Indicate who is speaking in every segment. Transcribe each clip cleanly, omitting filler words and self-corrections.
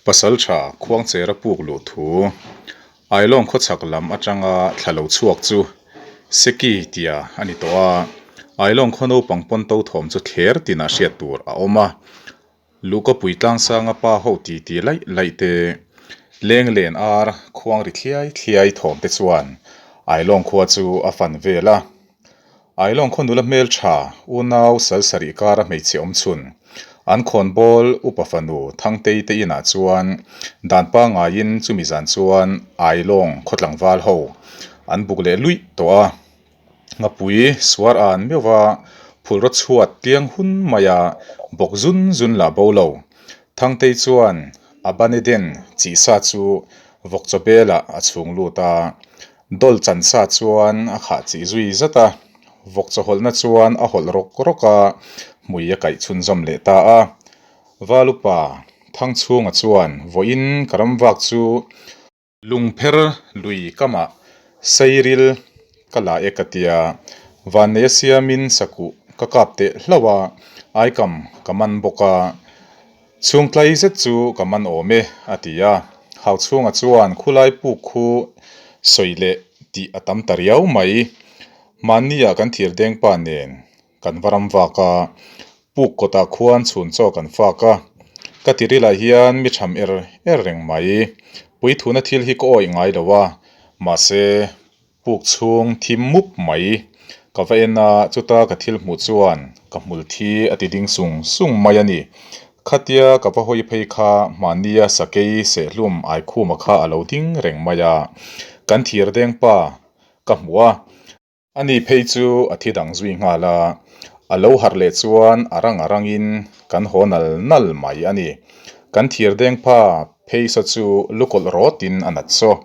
Speaker 1: Pasaltha Khuangchera puk luh thu Ailawng khawchhak lam atanga thla lo chhuak chu Seki tia a ni tawh a, Ailawng khaw naupang pawn to thawm chu thler tinah hriat tur a awm a. Luhkapui tlangsanga pa ho ti ti laih laih te, leng len ar khuang ri thliai thliai thawm te chuan Ailawng khua chu a fan vel a. Ailawng khaw nula hmeltha unau sal sarih kara hmeichhe awm chhun an khawnbawl upa fanu Thangtei te inah chuan dan pangaiin chumi zan chuan Ailawng khaw tlangval ho an buk leh luih tawh a. Ngapui suar an meuh a, phulraw chhuat tliang hun maia bawk zun zun lah bo lo. Thangtei chuan a baneden chih sa chu vawk chaw belah a chhung lut a, dawl chan sa chuan a khah chih zui zat a, vawk chaw hawlhna chuan a hawlh rawk rawk a, hmui a kaih chhunzawm leh ta a. Valupa Thangchhunga chuan vawiin ka ram vak chu Lungpher lui kamah sairil ka la e ka tia, vannei a siamin sakuh ka kap teh hlauh a, aikam ka man bawk a, chhungtlai zet chu ka man awm e a ti a. Hauchhunga chuan khulai puk khu sawi leh tih a tam ta riau mai. Mahnia kan thir dengpa nen Kan va ram vak a, puk kawtah khuan chhun chaw kan fak a, ka tirilah hian mi tham er er reng mai. Puithuna thil hi ka awih ngai lo a, mahse puk chhung thim mup mai. Ka va en a, chuta ka thil hmuh chuan ka hmul thi a ti ding sung sung mai a ni. Khatia ka va hawi phei kha mahnia sakei sehlum Aikhuma kha a lo ding reng mai a, kan thir deng pa ka hmu a. Ani phei chu a thi dang zui nghal a, a lo harh leh chuan a rang a rangin kan haw nal nal mai a ni. Kan thir deng pha phei saw chu lukawlh rawtin a nat saw.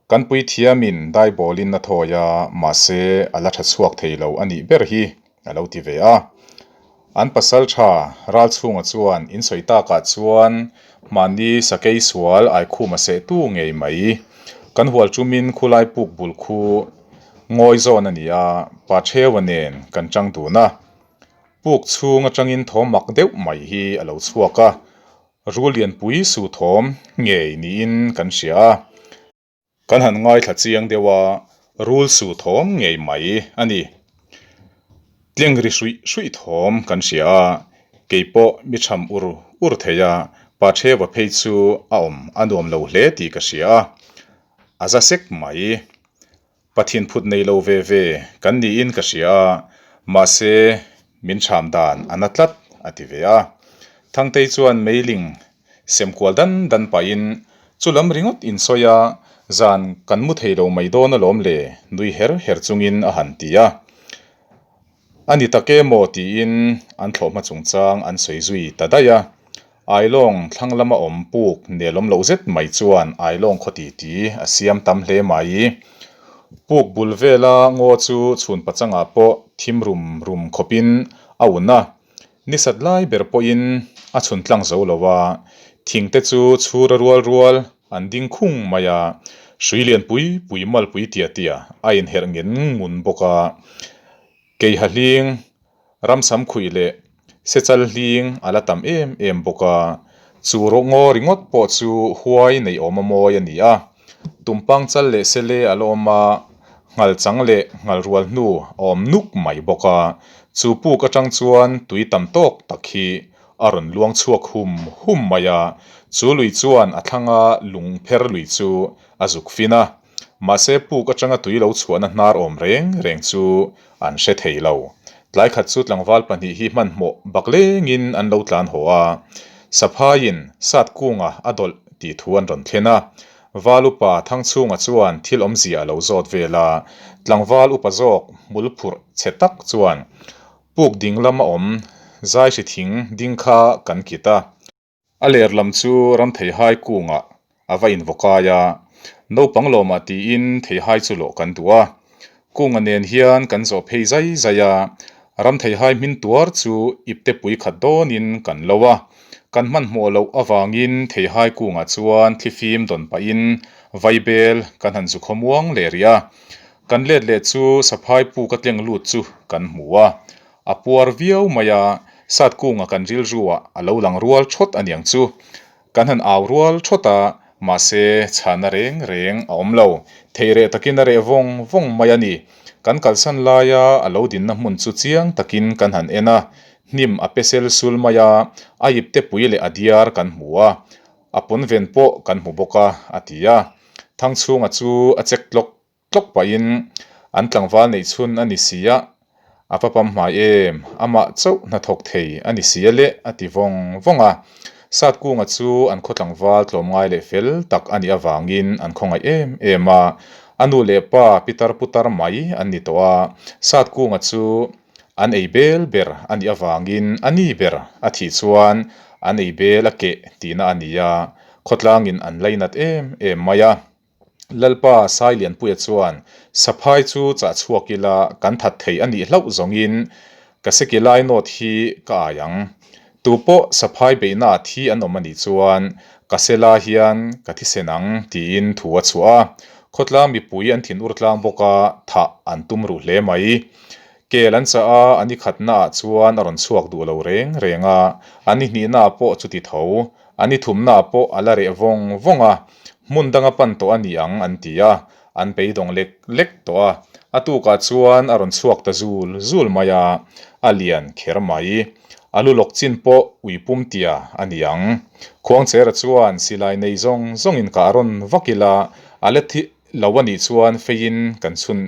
Speaker 1: Kan puithiamin daibawlin a thawi a, mahse a la tha chhuak thei lo a nih ber hi a lo ti ve a. An pasal tha ral chhunga chuan in sawi takah chuan mahni sakei sual aikhuma seh tu ngei mai. Kan hual tumin khulai puk bul khu ngawi zawn a ni a, pa Thewa nen kan chang dun a. Puk chhung atangin thawm mak deuh mai hi a lo chhuak a, rul lianpui su thawm ngei niin kan hria a. Kan han ngaithla chiang deuh a, rul su thawm ngei mai a ni. Tleng ri hruih hruih thawm kan hria a, kei pawh mi tham ur ur thei a, pa Theva phei chu a awm a nuam lo hle tih ka hria a, a za sek mai. Pathin phut nei lo ve ve kan niin ka hria a, mahse min tham dan a na tlat a ti ve a. Thangtei chuan meiling Sem kual dan dan pahin chu lam ringawt in sawi a, zan kan mu thei lo mai dawn alawm le, nui her her chungin a han ti a. A ni tak e maw tiin an thlawhhma chungchang an sawi zui ta daih a. Ailawng thlang lama awm puk nelawm loh zet mai chuan Ailawng khaw titi a siam tam hle mai. Puk bul vela ngaw chu chhun pachangah pawh thim rum rum khawpin a un a. Ni sat lai ber pawhin a chhun tlang zo lo a, thing te chu chhura rual rual an ding khung mai a, hrui lian pui pui malpui tia tia a inherh ngen ngun bawk a. Keiha hling, ramsam khuih leh sechal hling a la tam em em bawk a, chu rawh ngaw ringawt pawh chu huai neih awm a mawi a ni a. Tumpang chal leh sele a la awm a, nghal chang leh nghal rual hnu a awm nuk mai bawk a, chu puk atang chuan tui tam tawk tak hi a rawn luang chhuak hum hum mai a, chu lui chuan a thlanga lung pher lui chu a zuk fin a, mahse puk atanga tui lo chhuahna hnar awm reng reng chu an hre thei lo. Tlai khat chu tlangval pahnih hi hmanhmawh bak lengin an lo tlan haw a, Saphaiin sat kunga a dawlh tih thu an rawn thlen a. Val upa Thangchhunga chuan thil awmzia a lo zawt vel a, tlangval upa zawk hmul phurh chhe tak chuan puk ding lama awm zai hri thing ding kha kan kit a. A ler lam chu ram theihai kungah a va invaw kai a, naupang lawmah tiin theihai chu lawh kan duh a. Kunga nen hian kan zawh phei zai zai a, ram theihai hmin tuar chu ipte pui khat dawnin kan lo a. Kan hmanhmawh loh avangin theihai kungah chuan thlifim dawn pahin vaibel kan han zu khawmuang leh rih a. Kan let leh chu saphai puk a tleng lut chu kan hmu a. A puar viau mai a, sat kunga kan rilruah a lo lang rual thawt a niang chu. Kan han au rual thawt a, mahse chhahna reng reng a awm lo. Thei reh takin a reh vawng vawng mai a ni. Kan kalsan laia a lo dinna hmun chu chiang takin kan han en a, hnim a pe sel sul mai a, a ipte pui leh a diar kan hmu a, a pawn ven pawh kan hmu bawk a, a ti a. Thangchhunga chu a chek tlawk tlawk pahin an tlangval neih chhun a ni si a, a va pam hmai em, amah chauh hnathawk thei a ni si a le a ti vawng vawng a. Satkunga chu an khaw tlangval tlawmngai leh fel tak a nih avangin an khawngaih em em a, a nu leh pa pitar putar mai an ni tawh a, Satkunga chu an ei bel ber a nih avangin a ni ber a thih chuan an ei bel a keh tihna a ni a, khawtlangin an lainat em em mai a. Lalpa Sailianpuia chuan Saphai chu chah chhuak ila kan that thei a nih hlauh zawngin ka seki lai nawt hi ka ai ang. Tu pawh Saphai beihnaah thi an awm a nih chuan ka sela hian ka thisen ang tiin thu a chhuah a. Khawtlang mipui an thin ur tlang bawk a, thah an tum ruh hle mai. Kel an chah a, a ni khatnaah chuan a rawn chhuak duh lo reng reng a, a ni hnihnaah pawh chuti tho. A ni thumnaah pawh a la reh vawng vawng a, hmun danga pan tawh a ni ang an ti a, an beidawng lek lek tawh a. A tukah chuan a rawn chhuak ta zul zul mai a, a lian kher mai. A lu lawk chin pawh ui pum tia a ni ang. Khuangchera chuan silai nei zawng zawngin kah rawn vak ila, a la thi lo a nih chuan feiin kan chhun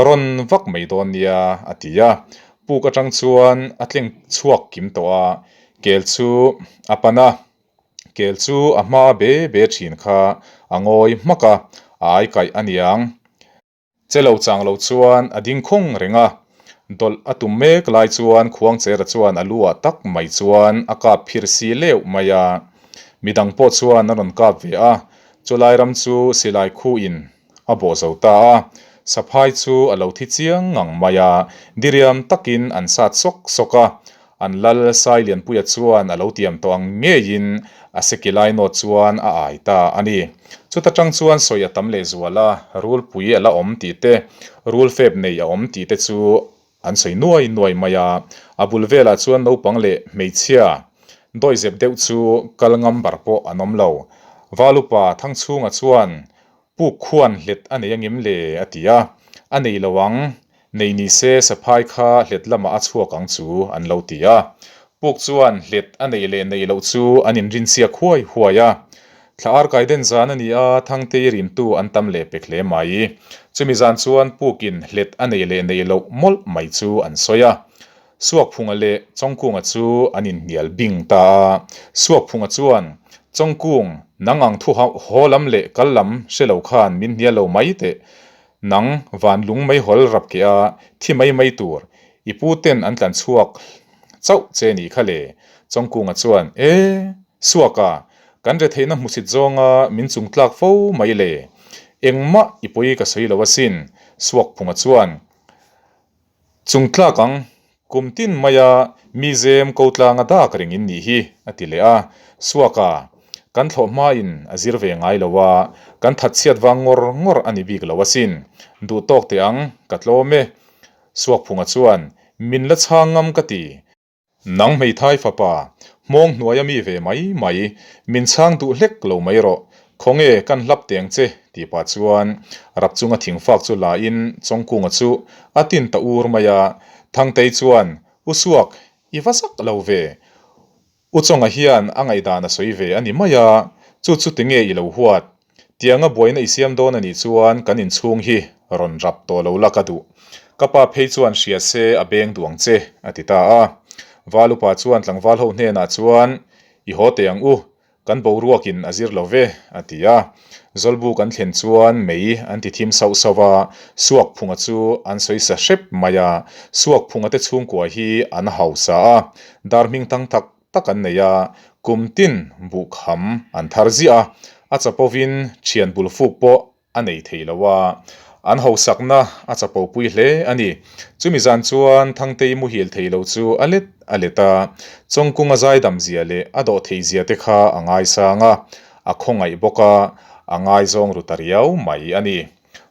Speaker 1: rawn vak mai dawn nia a ti a. Puk atang chuan a tleng chhuak kim tawh a, Kel chu a pan a, kel chu a hma be be thin kha a ngawi hmak a, a ai kaih a niang. Che lo chang lo chuan a ding khawng reng a, dawlh a tum mek lai chuan Khuangchera chuan a lu ah tak mai chuan a kap phir si leuh mai a, midang pawh chuan an rawn kap ve a, chulai ram chu silai khu in a bawh zo ta a, saphai chu a lo thi chiang ngang mai a, diriam takin an sat sawk sawk a, an lal Sailianpuia chuan a lo tiam tawh ang ngeiin a seki lai nawt chuan a ai ta a ni. Chuta tang chuan sawi a tam leh zual a, rulpui a la awm tih te, rul fep nei a awm tih te chu an sawi nuai nuai mai a, a bul velah chuan naupang leh hmeichhia dawihzep deuh chu kal ngam bar pawh an awm lo. Valupa Thangchhunga chuan Puk khuan hlet a nei angem le? a ti a. A nei lo ang, nei ni se saphai kha hlet lamah a chhuak ang chu an lo ti a. Puk chuan hlet a neih leh neih loh chu an inrinsiak huai huai a. Thla arkai den zan a ni a, Thangtei rimtu an tam leh pek hle mai. Chumi zan chuan Pukin hlet a neih leh neih loh mawlh mai chu an sawi a. Suakphunga leh Chawngkunga chu an inhnial bing ta a. Suakphunga chuan, Chawngkung, nang ang thu haw lam leh kal lam hre lo khan min hnial lo mai teh. Nang van lung meihawl rap keh a, thi mai mai tur. I pu ten an tlan chhuak chauh che nih kha le. Chawngkunga chuan, E! Suaka, kan retheihna hmusit zawnga min chungtlak fo mai le. Engmah i pawi ka sawi lo asin. Suakphunga chuan, Chung tlak ang, kum tin maia mi zem ko tlanga dak reng in nih hi, a ti leh a. Suaka, kan thlawh hmain a zir ve ngai lo a, kan thatchhiat vang ngawr ngawr a ni bik lo asin. Duh tawk teh ang, ka tlawm e. Suakphunga chuan, Min la chhang ngam ka ti. Nang hmeithai fapa, hmawng hnuaia mi ve mai mai, min chhang duh hlek lo mai rawh, khawnge kan hlap teng che, tih pah chuan rap chunga thingfak chu la in Chawngkunga chu a tin ta ur mai a, Thangtei chuan, U Suak, i va zak lo ve, U Chawnga hian a ngaihdan a sawi ve a ni mai a, chu chu tinge i lo huat? Tianga buaina i siam dawn a nih chuan kan inchhung hi rawn rap tawh lo la ka duh. Ka pa phei chuan hria se a beng duh ang che, a ti ta a. Val upa chuan tlangval ho hnenah chuan, I haw teh ang u, kan boruakin a zir lo ve, a ti a. Zawlbu kan thlen chuan mei an ti thim sauh sauh a, Suakphunga chu an sawi sa hrep mai a. Suakphunga te chhungkua hi an hausa a, dar hming tang tak tak an nei a, kum tin buhkham an thar ziah a, a chapovin thian bul fuk pawh a nei thei lo a, an hausakna a chapopui hle a ni. Chumi zan chuan Thangtei muhil thei lo chu a let a let a, Chawngkunga zaidam zia leh a dawh thei zia te kha a ngaisang a, a khawngaih bawk a, a ngaizawng ru ta riau mai a ni.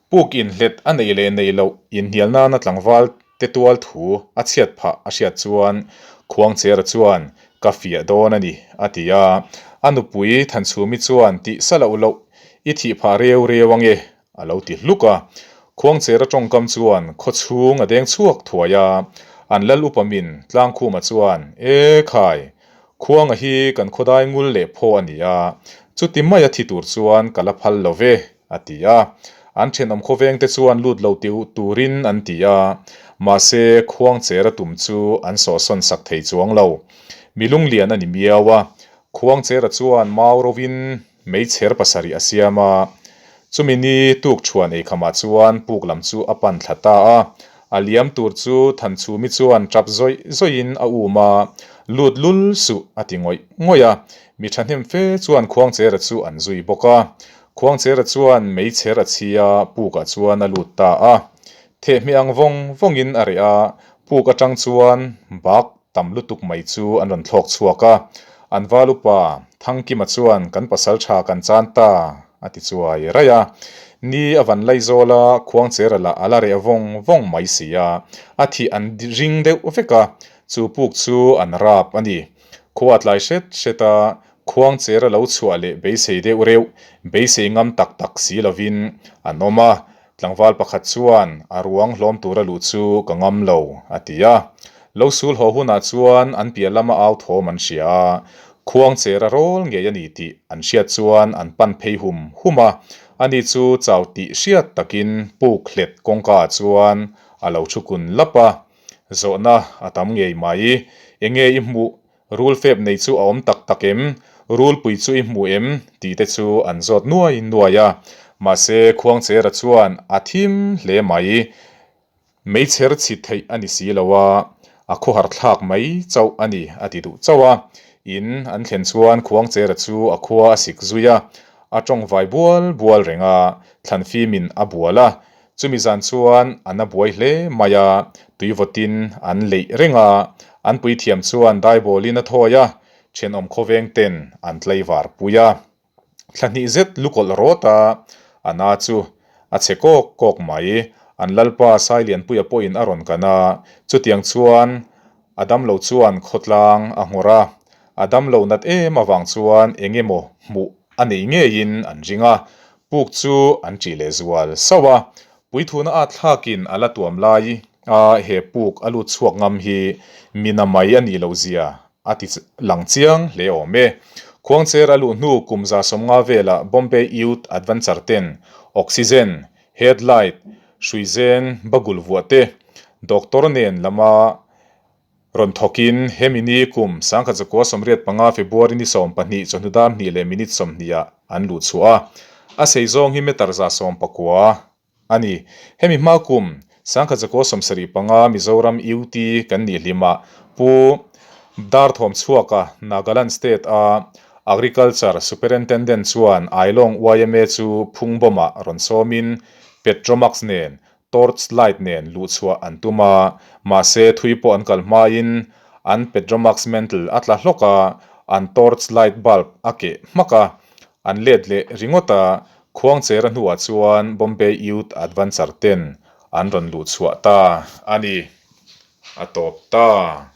Speaker 1: Puk inhlet a neih leh neih loh inhnial nana tlangval te tual thu a chhiat phah a hriat chuan Khuangchera chuan ka fiah dawn a ni a ti a. A nupui Thanchhumi chuan tih sa loh loh i thih phah reu reu ange a lo ti hluk a. Khuangchera tawngkam chuan khaw chhung a deng chhuak thuai a, an lal upa min Tlangkhuma chuan, E khai, Khuanga hi kan khawdai ngul leh phaw a ni a, chuti maia thi tur chuan ka la phal lo ve, a ti a. An thenawm khawvengte chuan lut lo tiu turin an ti a, mahse Khuangchera tum chu an sawhsawn sak thei chuang lo. Mi lunglian a ni miau a, Khuangchera chuan mau rovin Meichher pasarih a siam a, chumi ni tuk chhuan eikhamah chuan puk lam chu a pan thla ta a. A liam tur chu Thanchhumi chuan tap zawih zawihin a um a, Lut lul suh a ti ngawih ngawih a. Mi thahnem fe chuan Khuangchera chu an zui bawk a. Khuangchera chuan meichher a chhi a, pukah chuan a lut ta a. Thehmeh ang vawng vawngin a reh a, puk atang chuan bak tam lutuk mai chu an rawn thlawk chhuak a, an val upa Thangkima chuan kan pasal tha kan chan ta a ti chuai raih a. Ni a van lai zawl a, Khuangchera lah a la reh vawng vawng mai si a, a thih an ring deuh vek a, chu puk chu an rap a ni. Khua tlai hret hret a, Khuangchera lo chhuah leh beisei deuh reuh, beisei ngam tak tak si lovin an awm a, Tlangval pakhat chuan a ruang hlawm tura luh chu ka ngam lo, a ti a. Lo sul haw hunah chuan an piah lama au thawm an hria a, khuang cher a rawl ngei a ni tih an hriat chuan an pan phei hum hum a. Ani chu chau tih hriat takin puk hlet kawngkaah chuan a lo thu kun lap a. Zawhna a tam ngei mai. Enge i hmuh Rul fep nei chu a awm tak tak em? Rulpui chu i hmu em? tih te chu an zawt nuai nuai a. Mahse, Khuangchera chuan a thim hle mai. Meichher chhit theih a ni si lo a, a khawhar thlak mai chauh a ni a ti duh chauh a. In an thlen chuan Khuangchera chu a khua a sik zui a, a tawngvai bual bual reng a, thlanfimin a bual a. Chumi zan chuan an a buai hle mai a, tui vawtin an leih reng a, an puithiam chuan daibawlin a thawi a, thenawm khawveng ten an tlaivar pui a. Thla hnih zet lukawlh rawt a, a na chu a chhe kawk kawk mai. An lalpa Sailianpuia pawhin a rawn kan a, chutiang chuan a damlo chuan khawtlang a nghawr a, a damlo nat em avang chuan eng emaw hmuh a nei ngeiin an ring a, Puk chu an ṭih leh zual sauh a, puithuna at thlakin a la tuam lai a he puk a lut chhuak ngam hi mina mai a nih loh zia a ti lang chiang hle awm e. Khuangcher a luh hnu kum 150 velah Bombay Youth Adventure ten oxygen, headlight, hruizen, bagul vuah te doctor nen lama Rawn thawkin, hemi ni kum 1985 February ni 12 chawhnu dar hnih leh minute 20 ah an luh chhuah a, a sei zawng hi meter 119 a ni. Hemi hma kum 1975 Mizoram UT kan nih hlimah Pu Darthawm chhuaka Nagaland State a Agriculture Superintendent chuan Ailawng yma chu phungbawmah rawn sawmin Petromax nen Torch light nen luhchhuah an tum a, mahse thui pawh an kal hmain an Petromax mantle a tla hlawk a, an torch light bulb a keh hmak a, an let leh ringawt a, Khuangchera hnuah chuan Bombay Youth Adventure ten an rawn luhchhuah ta a ni. A tawp ta.